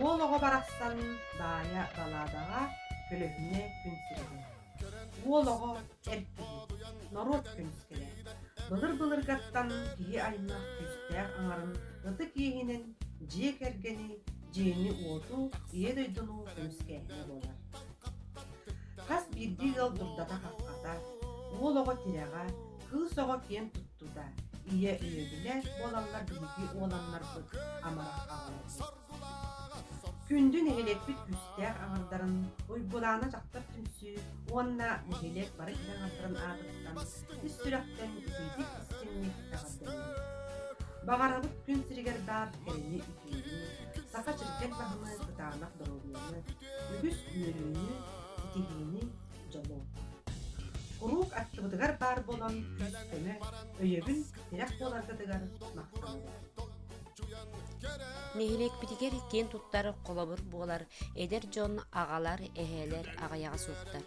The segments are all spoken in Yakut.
Уол оҕо барахсан баайа балаадаҕа көлөһүнэ күн сиригэр. Уол оҕо эр киһи, норуот көмүскэлэ. Былыр-былыргаттан киһи аймах күүстээх аҥарын ытык иэһинэн дьиэ кэргэни, дьиэни-уоту, ийэ дойдуну көмүскээһинэ буолар. Хас биирдии ыал дурдата-хаххата, уол оҕо тирэҕэ, кыыс оҕо киэн туттуута, ийэ өйөбүлэ буолаллар биһиги уоланнарбыт, амарах аҕаларбыт. Күндү нэһилиэкпит күүстээх аҥардарын Уйгулаана дьахтар түмсүү уонна нэһилиэк бары кэрэ аҥардарын аатыттан ис сүрэхтэн итиитик истиҥник эҕэрдэлиибит. Баҕарабыт күн сиригэр баар кэрэни үтүөнү, саха чиргэл баһыны кытаанах доруобуйаны, үгүс үөрүүнү, ситиһиини, дьолу. Куруук аттыбытыгар баар буолан күүс-көмө, өйөбүл, тирэх буоларгытыгар махтанабыт. Нэһилиэкпитигэр киэн туттар холобур буолар эдэр дьон аҕалар, эһээлэр аҕыйаҕа суохтар.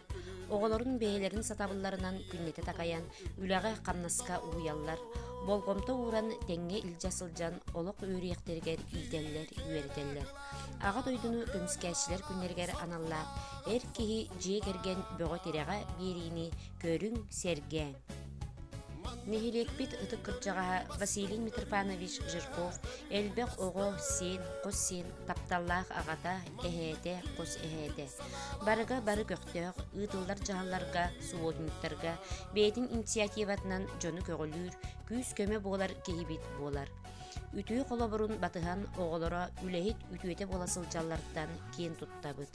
Оҕолорун бэйэлэрин сатабылларынан күннэтэ такайан, үлэҕэ-хамнаска уһуйаллар, болҕомто ууран тэҥҥэ илдьэ сылдьан олох үөрүйэхтэригэр иитэллэр, үөрэтэллэр. Аҕа дойдуну көмүскээччилэр күннэригэр аналлаах эр киһи дьиэ кэргэн бөҕө тирэҕэ биэриини көрүҥ, сэргээҥ. Нэһилиэкпит ытык кырдьаҕаһа Василий Митрофанович Жирков элбэх оҕо, сиэн, хос сиэн тапталлаах аҕата, эһээтэ, хос эһээтэ. Барыга бары көхтөөх, ыытыллар дьаһалларга, субуотунньуктарга бэйэтин инициативатынан дьону көҕүлүүр, күүс-көмө буолар киһибит буолар. Үтүө холобурун батыһан оҕолоро үлэһит үтүөтэ буола сылдьаллартан киэн туттабыт.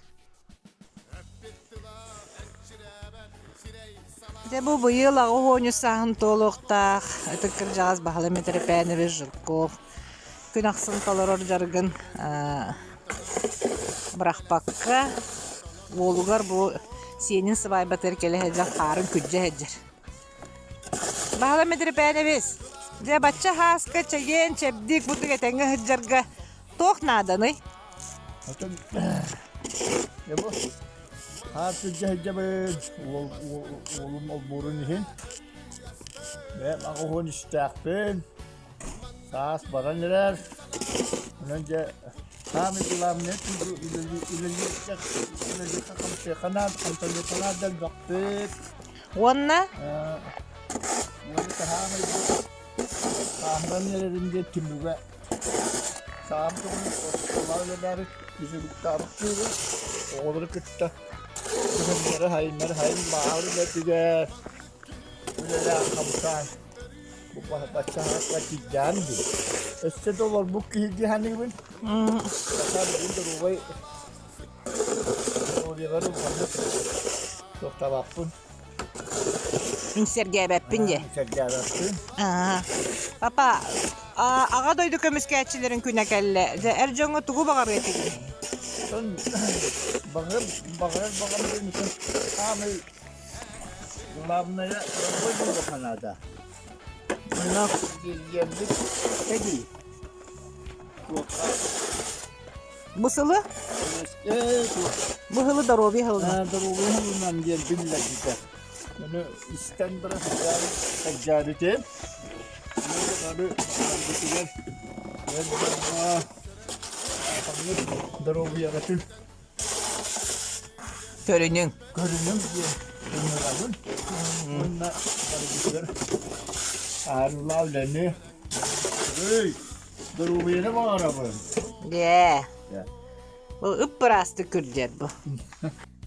Дьэ бу быйыл аҕа оонньуу сааһын туолуохтаах ытык кырдьаҕас Баһылай Митрофанович Жирков күн ахсын толорор дьарыгын бырахпакка уолугар бу сиэнин сыбаайбатыгар кэлэ сылдьан хаарын күрдьэ сылдьар. Баһылай Митрофанович, дьэ бачча хааска чэгиэн чэбдик курдук этэҥҥэ сылдьарга Туох нааданый? Отон дьэ бу хаар сылдьа сылдьабын уол уолум олбуорун иһин бэйэм аҕыһын истээхпин саас баран эрэр онон дьэ саамай главное үлэлиэххэ хамсыахха наада хамсаныахха наада элбэхпит Уонна уонна таһаамай Сааһыран эрэрим диэн түмүгэ саам туһунан оскуолаҕа үлэлээбит физруктаабыт кыыһы оҕолору кытта кыһыннары сайыннары сайын баҕар үлэтигэр үлэлээн хамсаан бу бачча сааска тиийдэҕим дии. Өссө да олорбут киһи дии саныыбын. Саха билигин доруобай доруобуйалар улаханнык суохтаабаппын. Үҥсэргээбэппин диэ. Үҥсэргээбэппин. Папа, аҕа дойду көмүскээччилэрин күнэ кэллэ. Дьэ, эр дьоҥҥо тугу баҕарыа этигин? Баҕар, баҕарар баҕам диэн саамай главное дорогой буолуохха наада. Манна диэммит эдии. Бу сылы? Бу сылы доруобуйа сылынан. Доруобуйа сылынан диэн биллэрбитэ. Ону истэн баран сылдьаабытым. Бары барбытыгар доруобуйаҕытын Көрүнүҥ. Көрүнүҥ диэн ыҥырабын. Уонна барыбытыгар аарылаах үлэни Эй, доруобуйаны баҕарабын. Дьэ. Бу ып-ыраастык күрдьэр бу.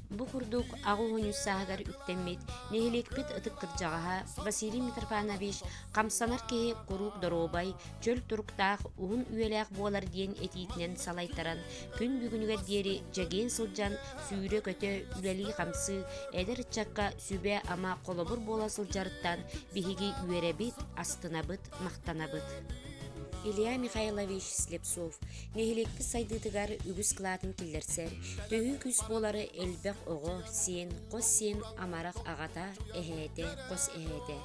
Бу курдук аҕа уһун сааһыгар үктэммит нэһилиэкпит ытык кырдьаҕаһа Василий Митрофанович хамсанар киһи куруук доруобай, чөл туруктаах, уһун үйэлээх буолар диэн этиитинэн салайтаран, күн бүгүнүгэр диэри дьэгиэн сылдьан сүүрэ-көтө, үлэлии-хамсыы, эдэр ыччакка сүбэ-ама холобур буола сылдьарыттан биһиги үөрэбит, астынабыт, махтанабыт. Илья Михайлович Слепцов нэһилиэкпит сайдыытыгар үгүс кылаатын киллэрсэр, төһүү күүс буолары элбэх оҕо, сиэн, хос сиэн амарах аҕата, эһээтэ, хос эһээтэ.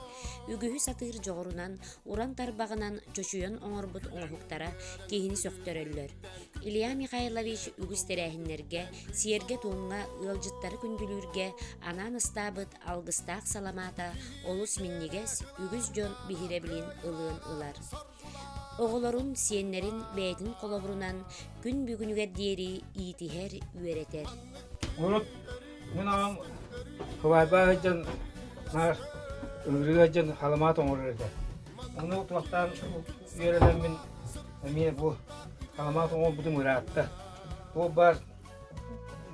Үгүһү сатыыр дьоҕурунан, уран тарбаҕынан чочуйан оҥорбут оҥоһуктара киһини сөхтөрөллөр. Илья Михайлович үгүс тэрээһиннэргэ, сиэргэ-туомҥа ыалдьыттары күндүлүүргэ анаан астаабыт алгыстаах саламаата олус минньигэс, үгүс дьон биһирэбилин ылыан ылар. Оҕолорун, сиэннэрин бэйэтин холобурунан күн бүгүнүгэр диэри иитиһэр, үөрэтэр. Урут мин аҕам Кыбайба сылдьан наар ыҥырыга сылдьан халамаат оҥорор этэ. Ону туохтаан үөрэнэммин эмиэ бу халамаат оҥорбутум ыраатта. Ол баар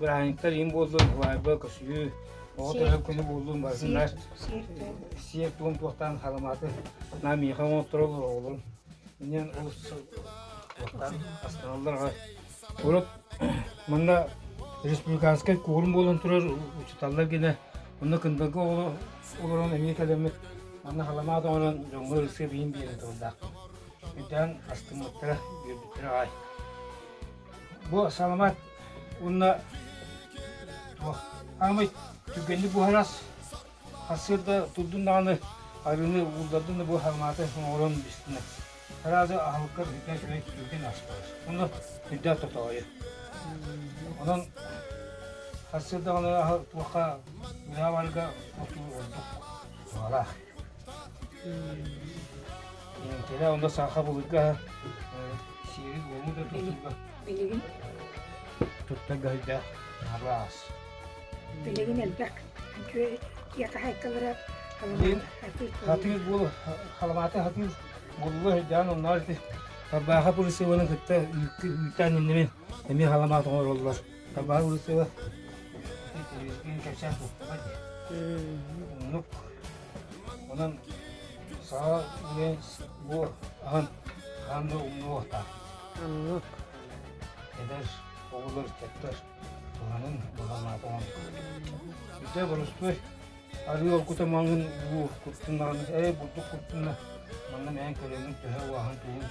бырааһынньыктар иһин буоллун, убайба көсүһүү, оҕо төрөөбүт күнэ буоллун барытын наар сиэр-туом туохтаан халамааты наа миэхэ оҥоттороллор оҕолорум. Инньэн олус туохтаан астыналлар аҕай. Урут манна республиканскай куорум буолан турар учууталлар гинэ онно Кындалга олорон эмиэ кэлэммит манна халамаат оҥорон дьоҥҥо ырысыап иһин биэрэн турардаахпын. Үрдээн астыммыттара, үөрбүттэрэ аҕай. Бу саламаат уонна туох аамай түргэнник буһарас сарсыарда турдун даҕаны арыыны ууллардын да бу саламааты оҥорон бистинэ. Сразу аһылыккар бүтэн үчүгэй түргэн ас буолар. Онно үрдээх тотоойу. Онон сарсыарда даҕаны туохха үлэҕэ барарга отуу ордук туһалаах. Кэлэ онно саха былыргы сиэри уому да туттарга Билигин туттарга сылдьар араас. Билигин элбэх дьиэ хаһаайкалара Билигин хатыыр буол халамааты хатыыр буолла сылдьан онноор ити тарбааха пырысыабаны кытта үүттээн иннибин эмиэ халамаат оҥороллор. Тарбааха пырысыаба кэпсээн суохтаҕа дии. Оннук Онон саха үлэ бу аһын хаһан да умнуохтаах. Оннук. Эдэр оҕолор ыччаттар туһанын баҕалаатаҕын. Бүтэ боростуой арыы оргута маҥын уу куттуннаҕына ээ бурдук куттунна манна мээн көрөммүн төһө уаһын тугун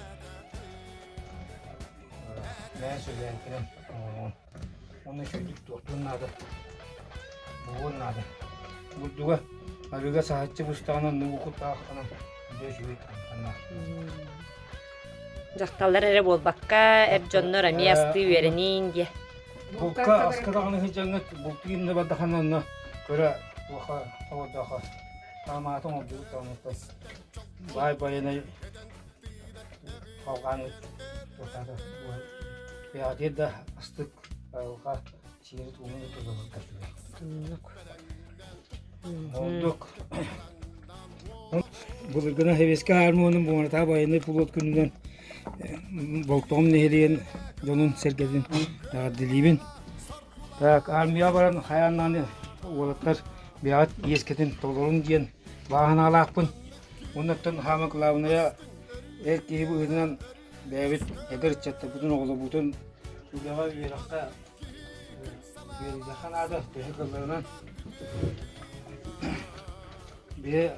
мээн сөбүлээн кэлэн оҥороҕун. Уонна үчүгэйдик туохтуон наада, буһуон наада. Бурдуга арыыга саһаччы бустаҕына оннук укуттаахтана дьэ үчүгэй амтаннаах. Дьахталлар эрэ буолбакка, эр дьоннор эмиэ астыы үөрэниин диэ. Булка аска даҕаны сылдьаҥҥыт бултуу иннэ бардахына онно көрө туоха оҕордоохо таамаатын оҥордубут даҕаны баай байанай халҕааҥҥыт туохтаата бэйэҕитигэр да астык айылҕа сиэри-туому да тулаларга үчүгэй. Оннук. Ордук былыргына Сэбиэскэй Армиянын Буонатаа байыаннай флот күнүнэн Болтоҕом нэһилиэгин дьонун-сэргэтин эҕэрдэлиибин. Так, армияҕа баран хайаан даҕаны уолаттар бэйэҕит иэскитин толорун диэн баҕа санаалаахпын. Уоннаттан хаама кылаабынайа эр киһи быһыытынан бэйэбит эдэр ыччаттарбытын, оҕолорбутун үлэҕэ, үөрэххэ үөрэтиэххэ наада, төһө кыалларынан. Бэйэ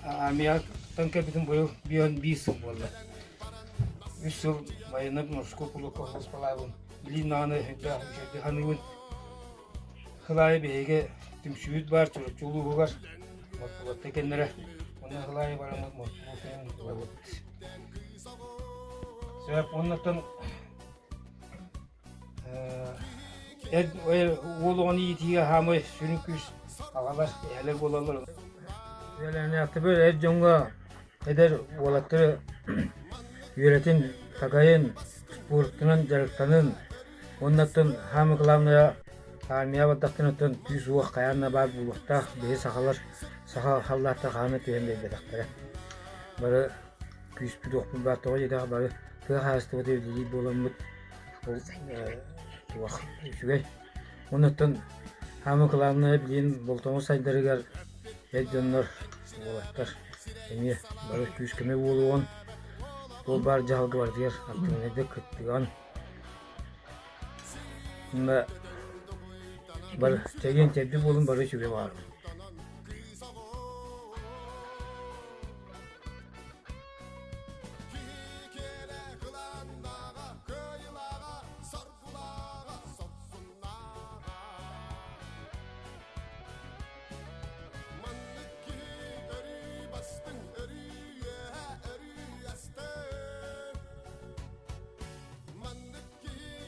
армияттан кэлбитим быйыл биир сыл буолла. Үс сыл военнай морской кулуупка сулууспалаабын. Билиин даҕаны элбэх үчүгэйдик саныыбын. Сыл аайы биһиги түмсүүбүт баар Чурапчы улууһугар Морпулатта кэннэрэ. Онно сыл аайы бараммыт Морпулат күнүн ылабыт. Сөп, оннуттан эр уол оҕону иитиигэ хаамай сүрүн күүс аҕалар, эһэлэр буолаллар. Үөлээннээхтэрбэр эр дьоҥҥо эдэр уолаттары үөрэтин, такайын, спортунан дьарыктанын, уоннаттан хаама главное армия бардахтарыттан күүс-уох хайаан да баар буолуохтаах. Биһи сахалар саха халлааттар хаһан да түһэн биэрбэтэхтэрэ. Бары күүспүт-уохпут баар тоҕо диэтэххэ бары тыа хаһаайыстыбата үлэлиир буоламмыт ол туох үчүгэй. Оннуттан хаама главное билигин болтоҥо сайдарыгар эр дьоннор уолаттар эмиэ бары күүс-көмө буолуоҕун ол баар дьаһалга барытыгар активнайдык кыттыган уонна бары чэгиэн чэбдик буолун бары үчүгэй баҕарабын. Маннык киһи өрүү бастыҥ, өрүү үөһэ, өрүү астык. Маннык киһи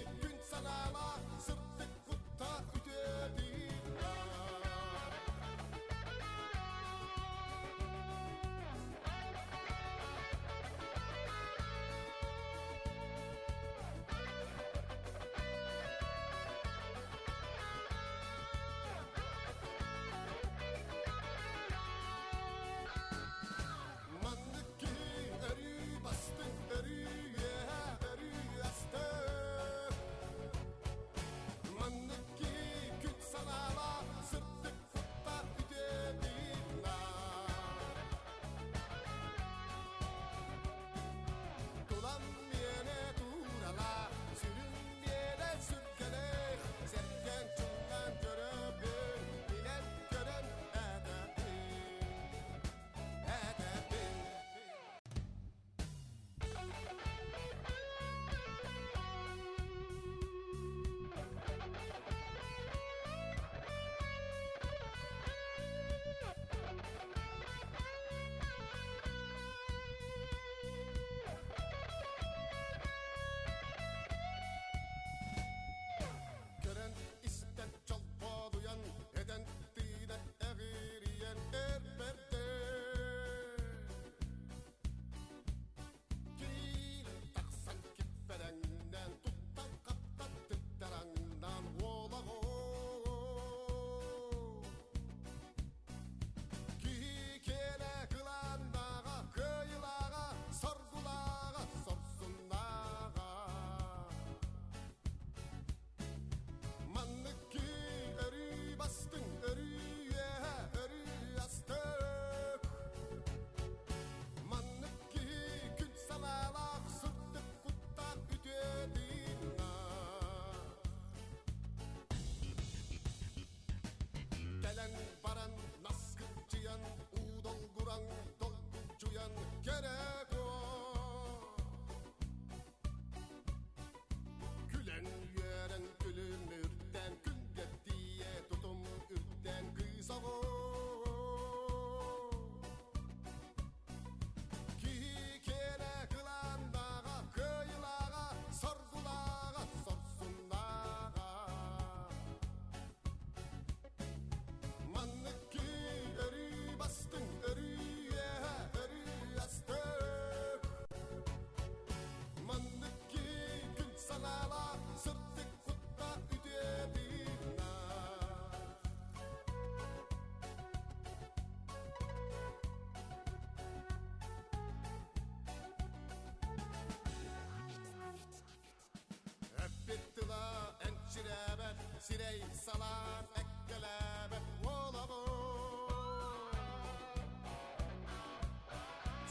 сирэй салаан эккэлээбэт уолабын.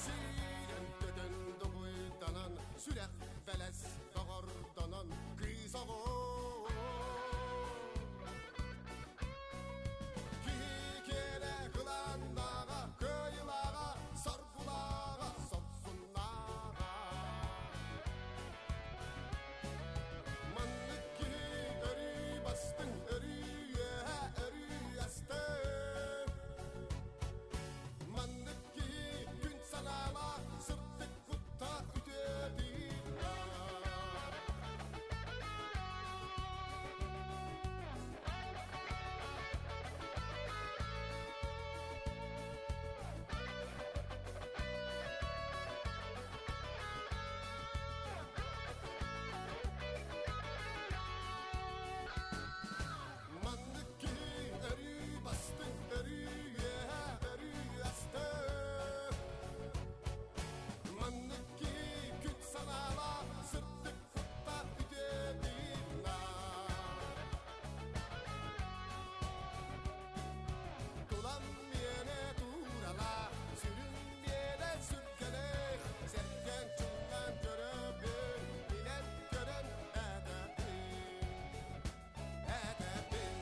Сиирэн көтөн дугуйданан, сүрэх бэлэс доҕордонон кыыс оҕо. Киһи киэнэ кылааннааҕа, кыайылааҕа, соргулааҕа, сорсуннааҕа. Маннык киһи өрүү бастыҥ, өрүү үөһэ, өрүү астык. Маннык киһи күн санаалаах, сырдык куттаах үтүө тыыннаах. Маннык киһи өрүү бастыҥ, өрүү үөһэ, өрүү астык. Маннык киһи күн санаалаах, сырдык куттаах үтүө тыыннаах. Тулам миэнэ тууралаах, сүрүн миэнэ сүргэлээх, сэргэн чуҥнаан көрөбүн, билэн көрөн этэбин, этэбин.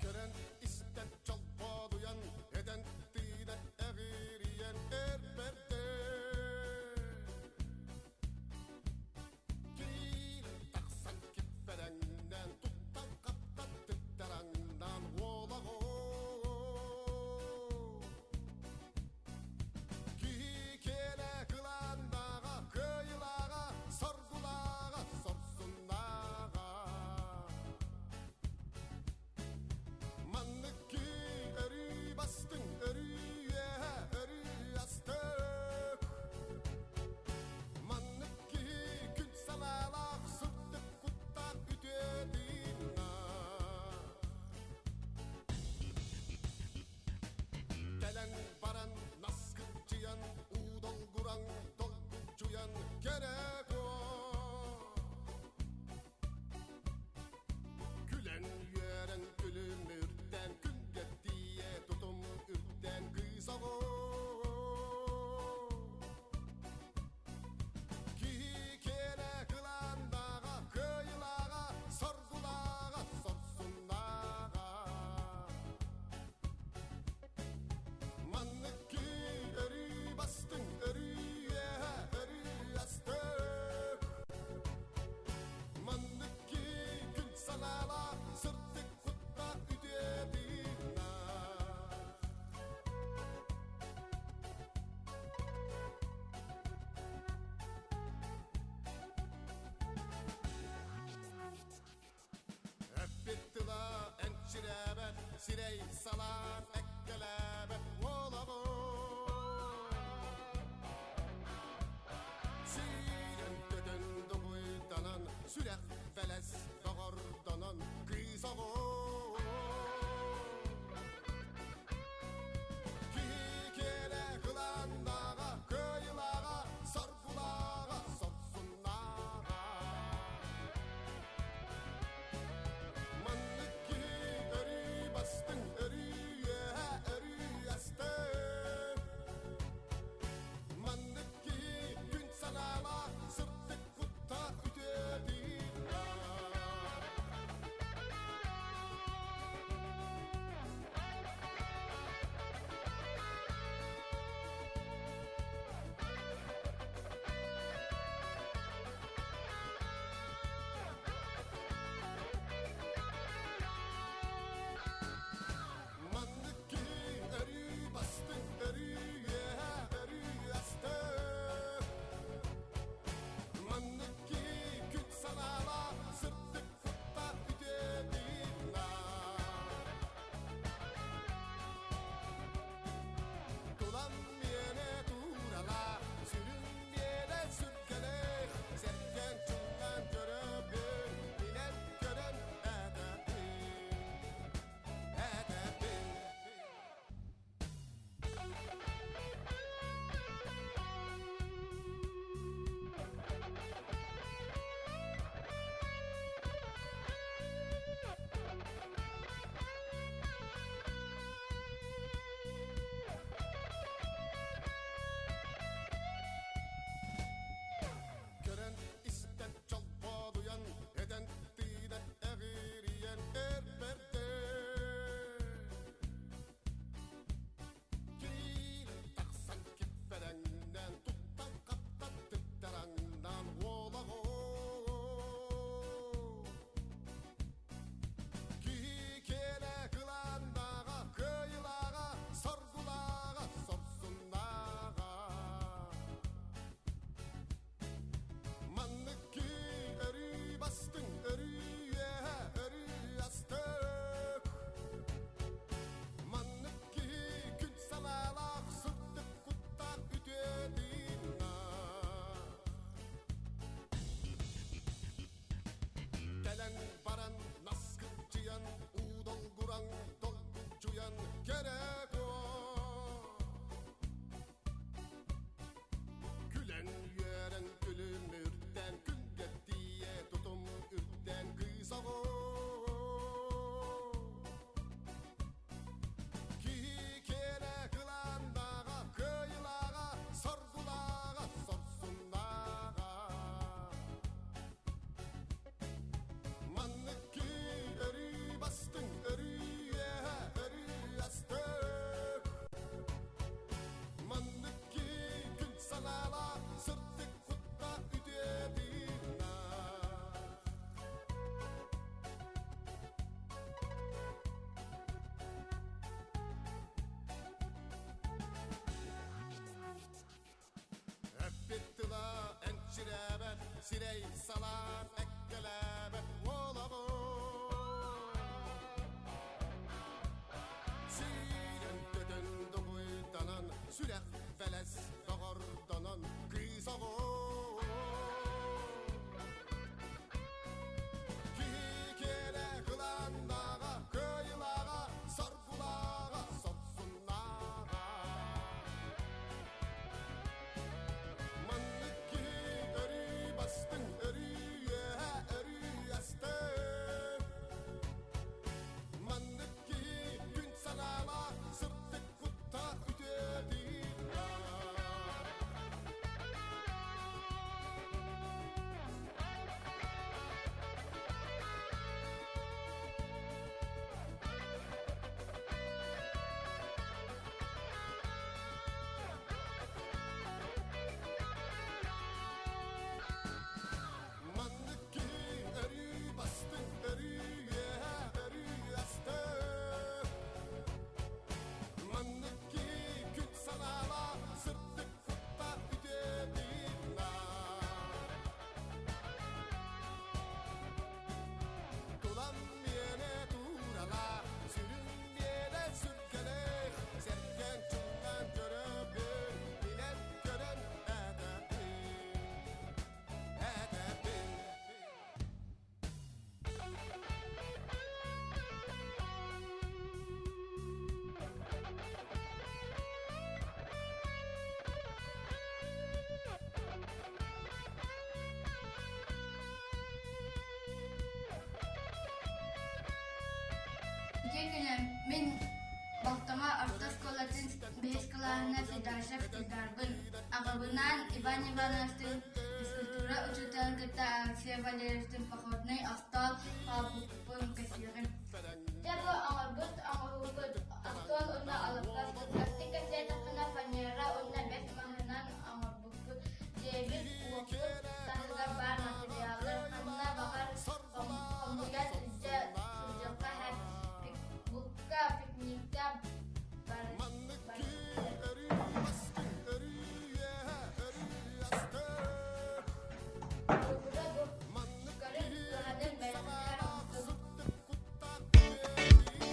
Көрөн истэн чолбодуйан, этэн тыынан эҕирийэн эрбэрдэ. Киирэн тахсан киппэрэҥнээн, туттан хаптан тыктараҥнаан уолаҕо. Киһи киэнэ кылааннааҕа, кыайылааҕа, соргулааҕа, сорсуннааҕа. Маннык киһи өрүү бастыҥ, өрүү үөһэ, өрүү астык. Маннык киһи күн санаалаах, сырдык куттаах үтүө тыыннаах. Кэлэн баран наскыччыйан, уу долгураҥ долгуччуйан кэрэ Күлэн үөрэн күлүмүрдээн күнгэ тиийэ тутум үрдээн кыыс оҕо. Киһи киэнэ кылааннааҕа, кыайылааҕа, соргулааҕа, сорсуннааҕа. Маннык киһи өрүү бастыҥ, өрүү үөһэ, өрүү астык. Маннык киһи күн санаалаах, сырдык куттаах үтүө тыыннаах. Эппит тыла энчирээбэт, сирэй салаан эккэлээбэт уолабын. Сиирэн көтөн дугуйданан, сүрэх бэлэс доҕордонон кыыс оҕо. Киһи киэнэ кылааннааҕа, кыайылааҕа, соргулааҕа, сорсуннааҕа. Маннык киһи өрүү бастыҥ, өрүү Сирэй салаан эккэлээбэт уолабын. Сиирэн көтөн дугуйданан, сүрэх бэлэс доҕордонон кыыс оҕо. Киһи киэнэ кылааннааҕа, кыайылааҕа, соргулааҕа, сорсуннааҕа. Маннык киһи өрүү бастыҥ, өрүү үөһэ, өрүү астык. Маннык киһи күн санаалаах, сырдык куттаах үтүө тыыннаах. Маннык киһи өрүү бастыҥ, өрүү үөһэ, өрүү астык. Маннык киһи күн санаалаах, сырдык куттаах үтүө тыыннаах. Тулам миэнэ тууралаах, сүрүн миэнэ сүргэлээх, сэргэн чуҥнаан көрөбүн, билэн көрөн этэбин, этэбин. Ити күнэ мин Балтама орто оскуолатын бэһис кылааһынан Федосов Ильдарбын, аҕабынаан Иван Ивановтыын физкультура учууталын кытта Алексей Валерьевтыын походнай остуол хаалбыппын кэпсиэҕим. Дьэ бу оҥорбут оҥоһуубут остуол уонна олоппос кылгастык кэпсээтэххинэ фанера уонна бэс маһынан оҥорбуппут. Дьиэбит уоппут таһыгар баар материаллар ханна баҕар хомуйан илдьэ сылдьыахха сөп. Булка, пикникка Маннык өрүү бастыҥ, өрүү үөһэ, өрүү астык. Холобура бу Маннык көрүн киһи туһанан күн бэлэхтэр санаалаах, оҥостубут. сырдык куттаах үтүө.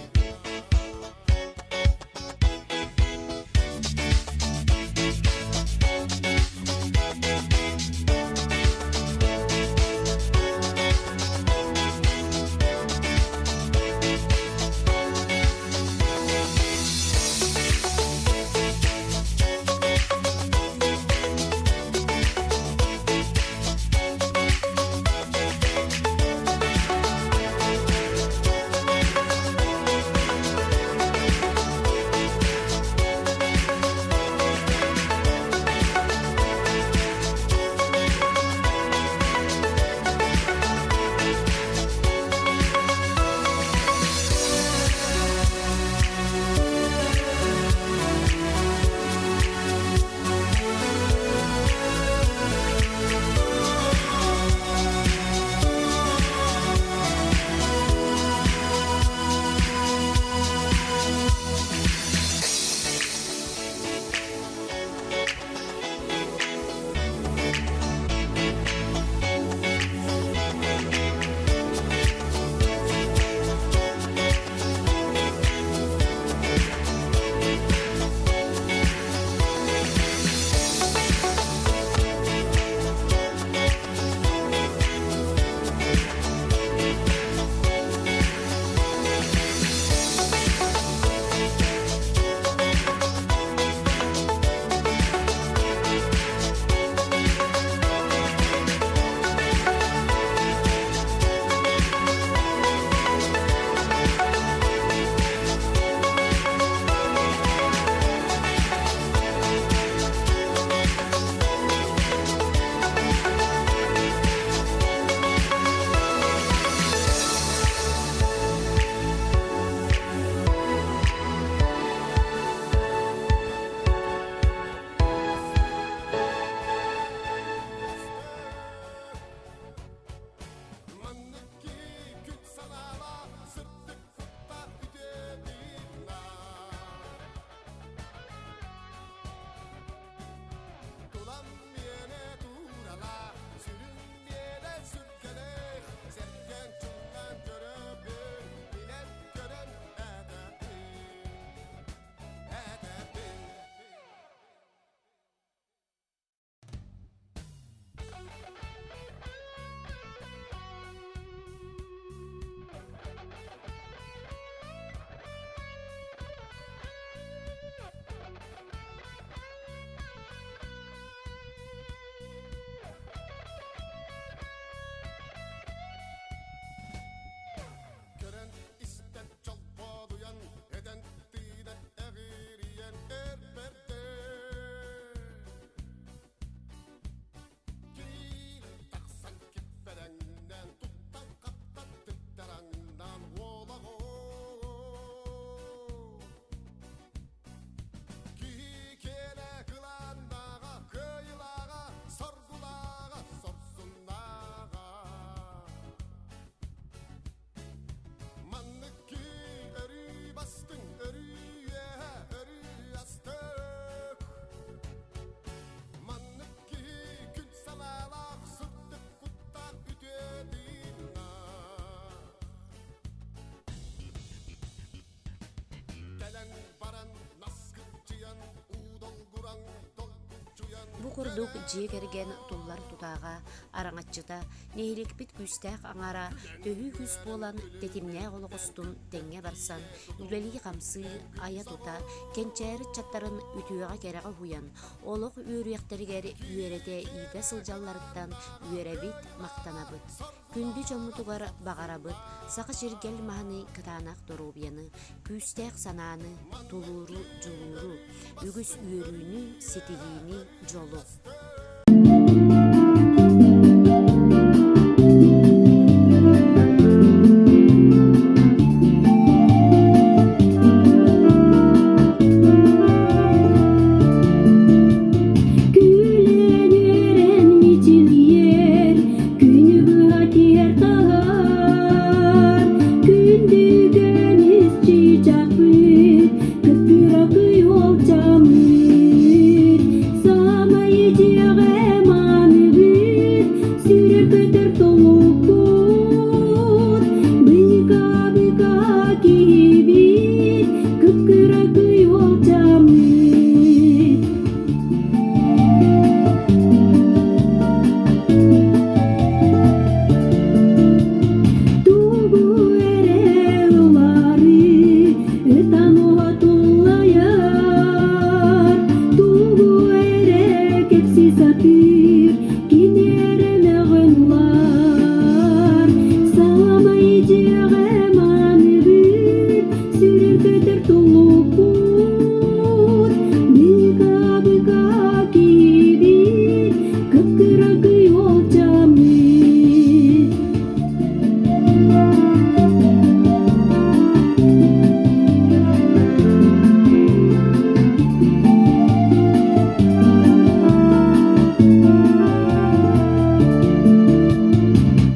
Бу курдук дьиэ кэргэн туллар тутааҕа, араҥаччыта, нэһилиэкпит күүстээх аҥаара төһүү күүс буолан, тэтимнээх олох устун тэҥҥэ барсан, үлэлии-хамсыы, айа-тута, кэнчээри ыччаттарын үтүөҕэ-кэрэҕэ уһуйан, олох үөрүйэхтэригэр үөрэтэ-иитэ сылдьалларыттан үөрэбит, махтанабыт. Күндү дьоммутугар баҕарабыт саха чиргэл маһыныы кытаанах доруобуйаны, күүстээх санааны, тулууру, дьулууру, үгүс үөрүүнү, ситиһиини, дьолу. Күлэн үөрэн мичилийэр, күнү быһа тиэр таһар, күндү көмүс чыычаахпыт, кыпкыракый уолчаммыт, саамай дьиэҕэ мааныбыт, сүрэр көтөр толукпут, быка-быка киһибит, кыпкыракый уолчаммыт. Тугу эрэ ылаары ытан уһатыллайар, тугу эрэ кэпсии сатыыр, кини эрэ мөҕөн ылар. Саамай дьиэҕэ мааныбыт, сүрүн көтөр тулуппут, быка-быка киһибит, кып-кыракый уолчаммыт.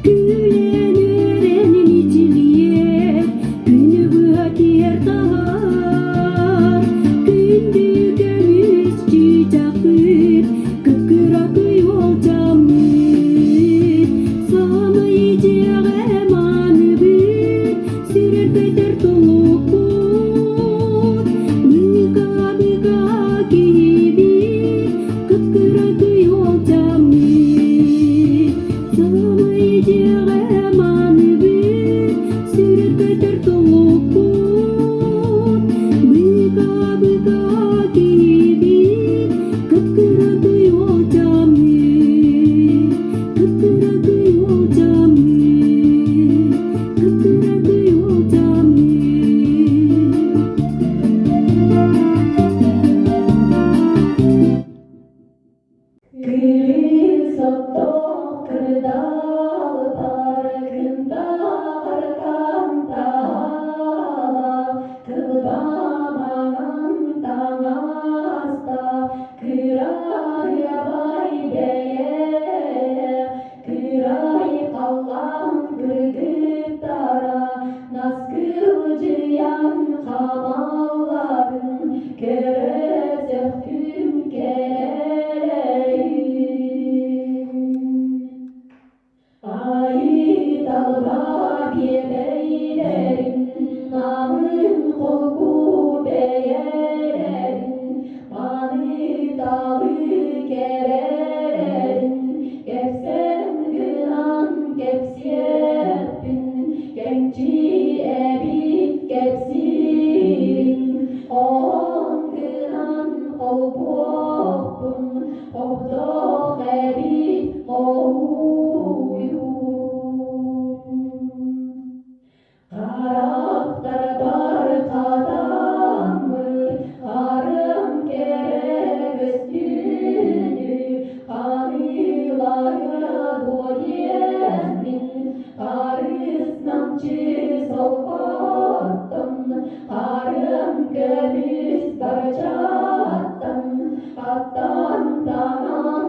Күлэн үөрэн мичилийэр, күнү быһа тиэр таһар, күндү көмүс чыычаахпыт, кып-кыракый уолчаммыт, саамай дьиэҕэ мааныбыт, сүрэр көтөр тулуппут, быка-быка киһибит, кып-кыракый уолчаммыт. Саамай дьиэҕэ мааныбыт, сүрэр көтөр тулуппут, быка-быка киһибит, кып-кыракый уолчаммыт, кып-кыракый уолчаммыт, кып-кыракый уолчаммыт. Күлүк соттоох кырдал бар кынтаҕыртан таһаалаах, кылбаа таҥастаах, кыраһыабай бэйэлээх, кырай халлаан кыргыттара наскылдьыйан хаамалларын көрө сөхтүм кэрэлэрин. Айыы талба биэбэйдэрин, намын холку бэйэлэрин, маны талы кэрэлэрин, кэпсэн гынан кэпсиэхпин, кэмчи эбит кэпсиирин, он гынан холбуохпун, хобдох эбит хоһуйун. Харахтарбар хатаммыт харым кэрэ көстүүнү ханыылаһыа дуо диэммин харыс намчы солкоттон харым көмүс барчаттан хаттан таҥан.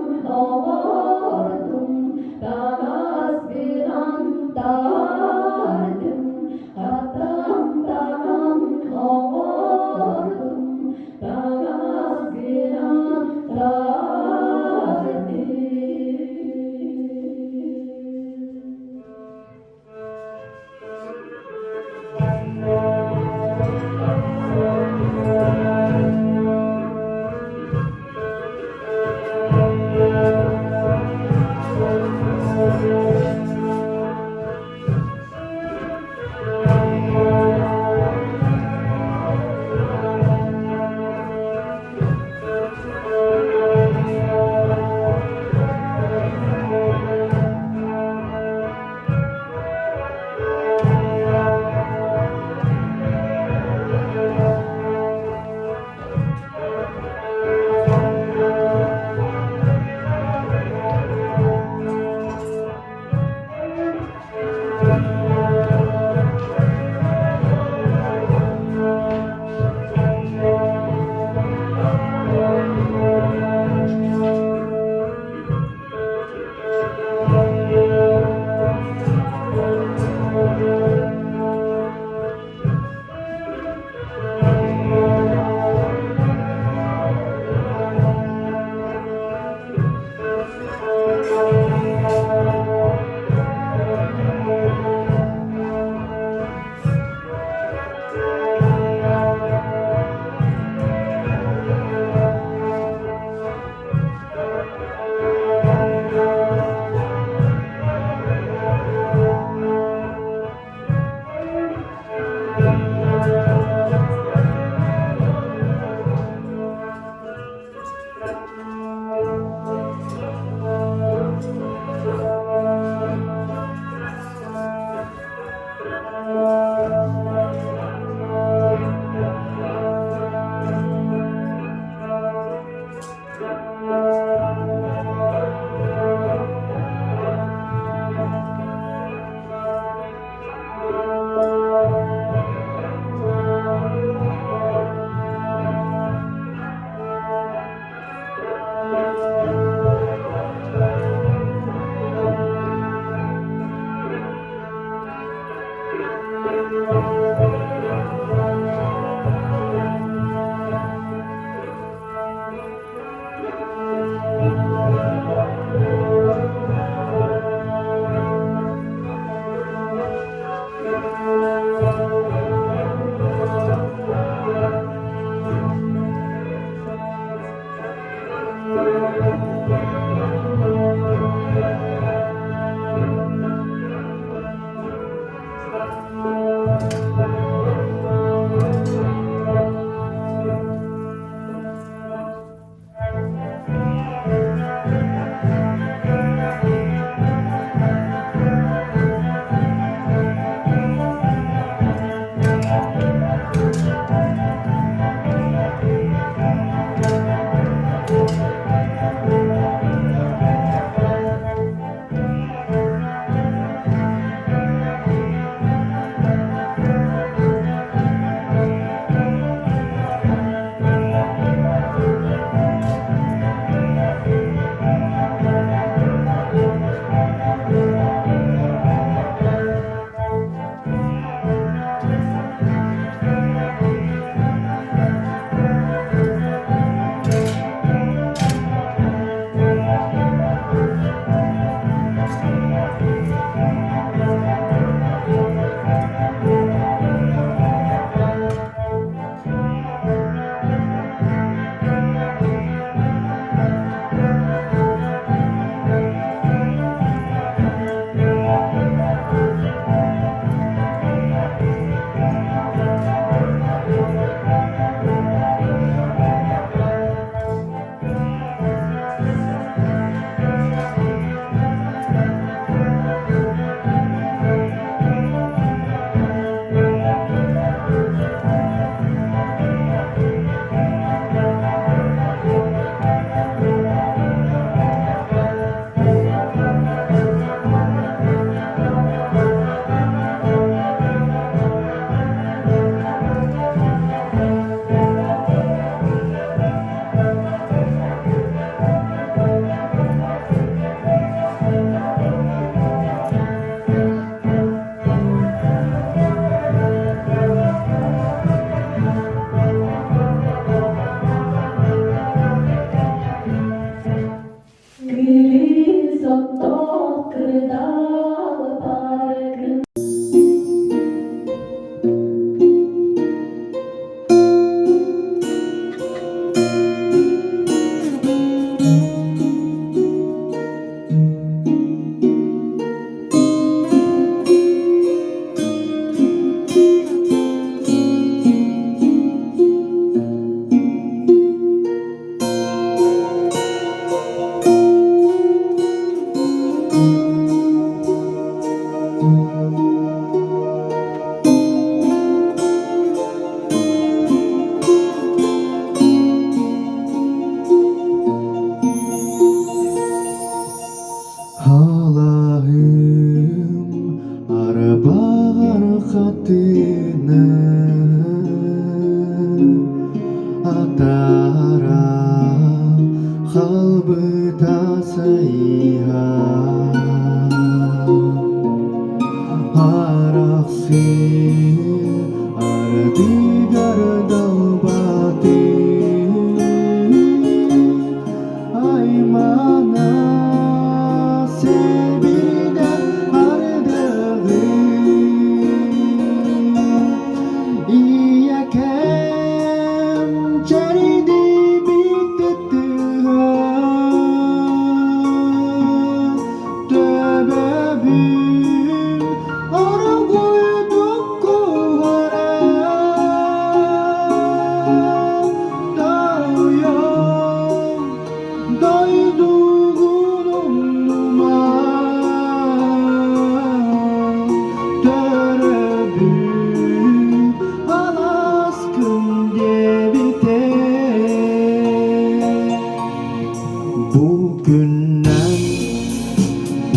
Бу күннэн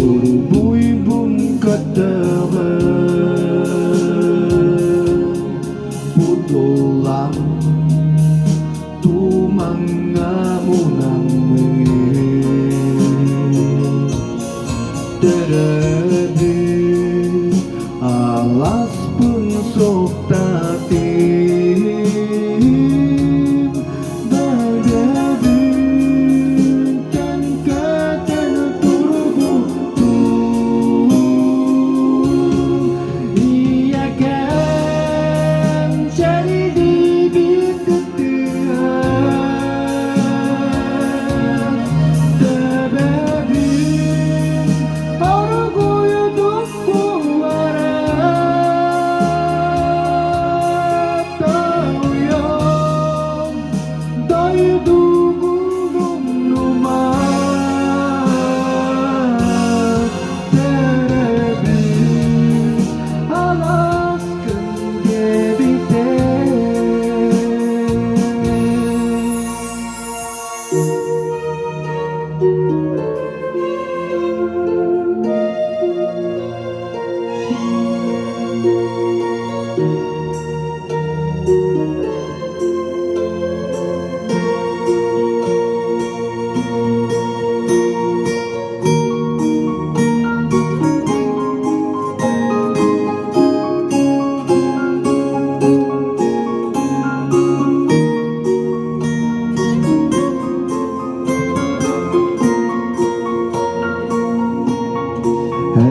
Урбуйбун көтөҕөн Будуллан тумаҥҥа мунаммын Төрөөбүт аласпын суохтатым Бэгэбинтэн көтөн турбутум Ийэкэм сэрдибит кыттыһан Төбөбүн оргуйдук кууһара Тоойуом, дойдугун умнума Төрөөбүт алааскын диэбитэ.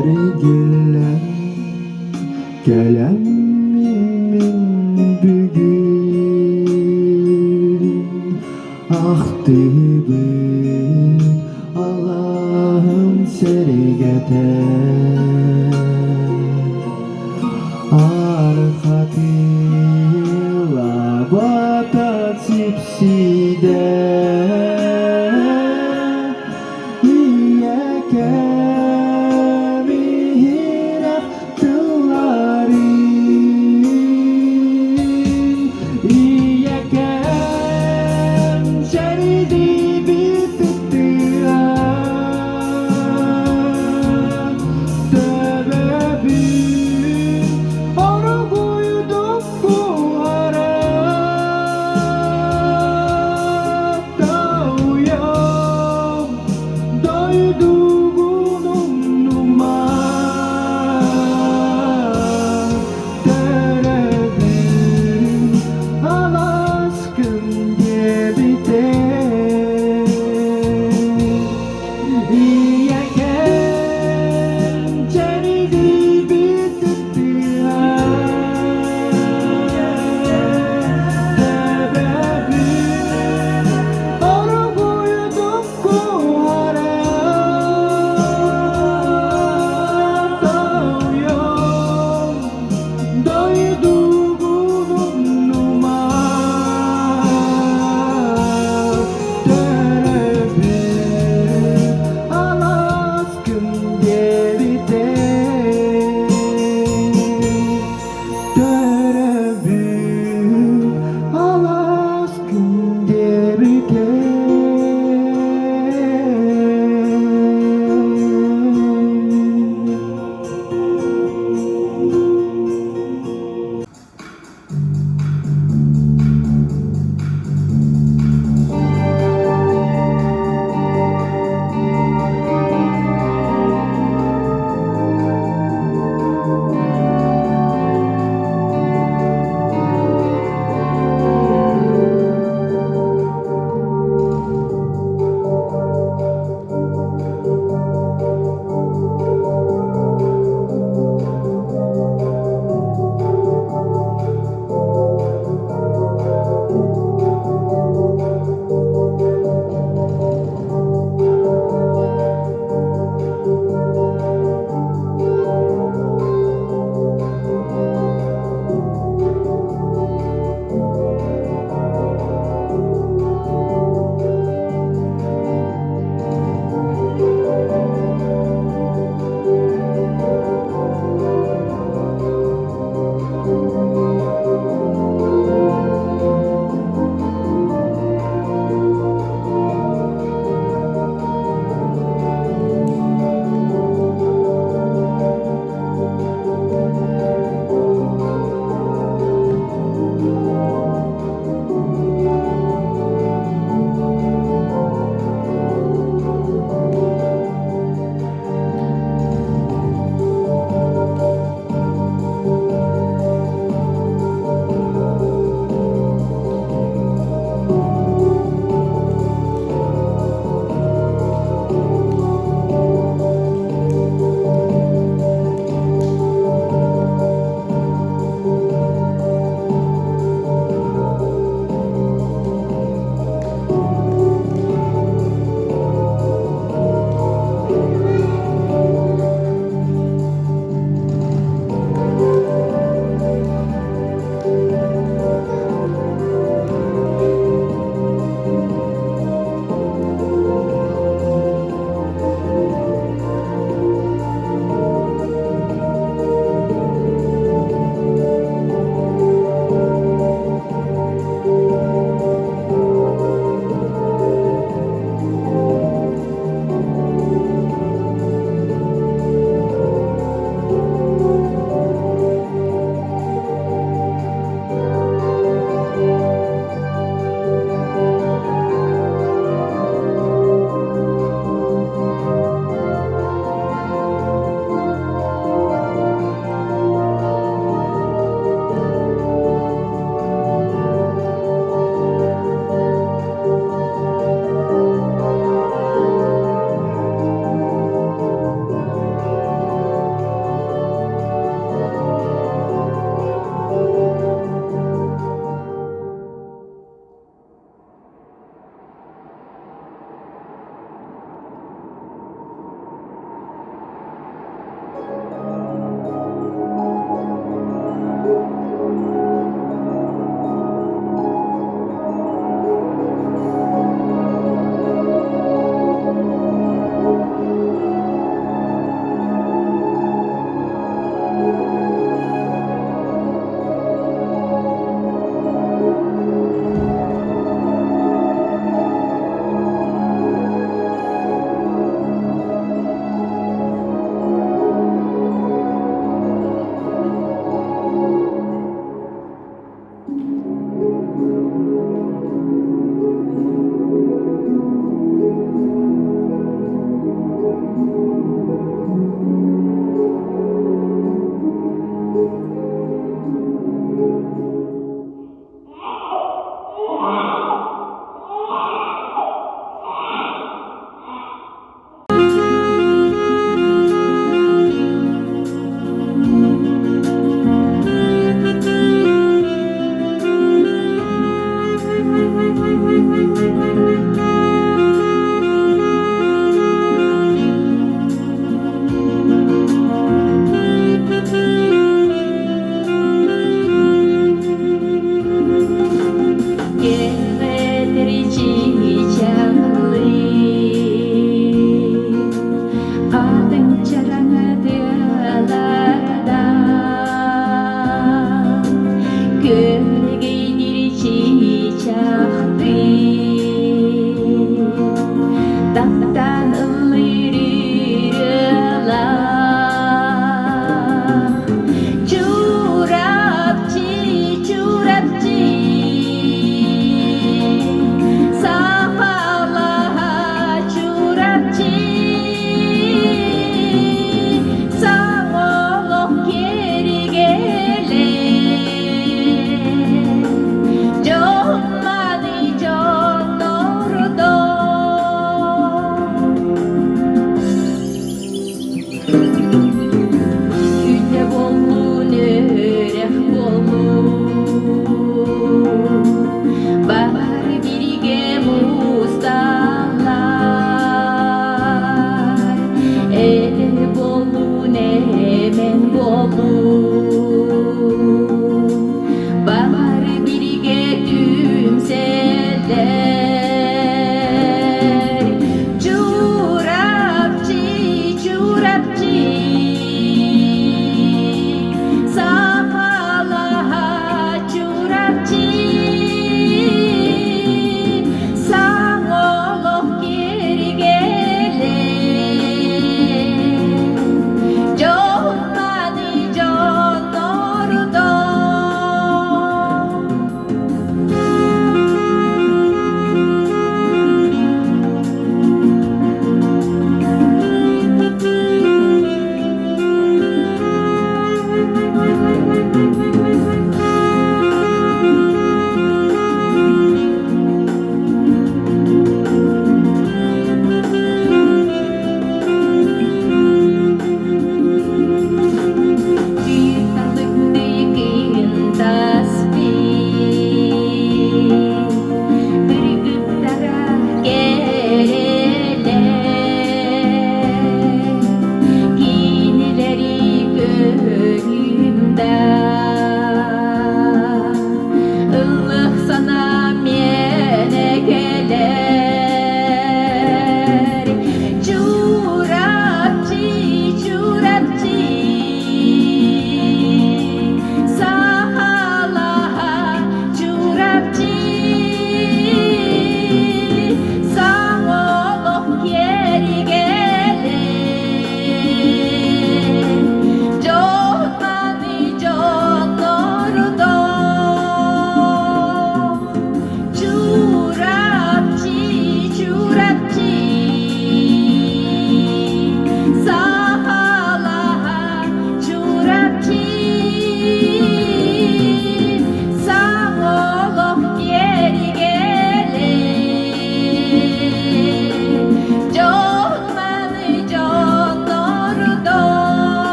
Эргиллэн кэлэммин мин бүгүн Ахтыбын алааһым сэргэтэ Архатыылабата сипсидэ Ийэкэм иһирэх тылларын Ийэкэм сэрдибит ытыа Төбөбүн.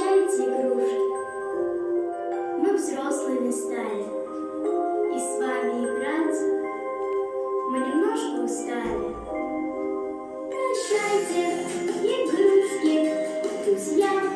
Прощайте, игрушки. Мы взрослыми стали, и с вами играть мы немножко устали. Прощайте, игрушки, друзья.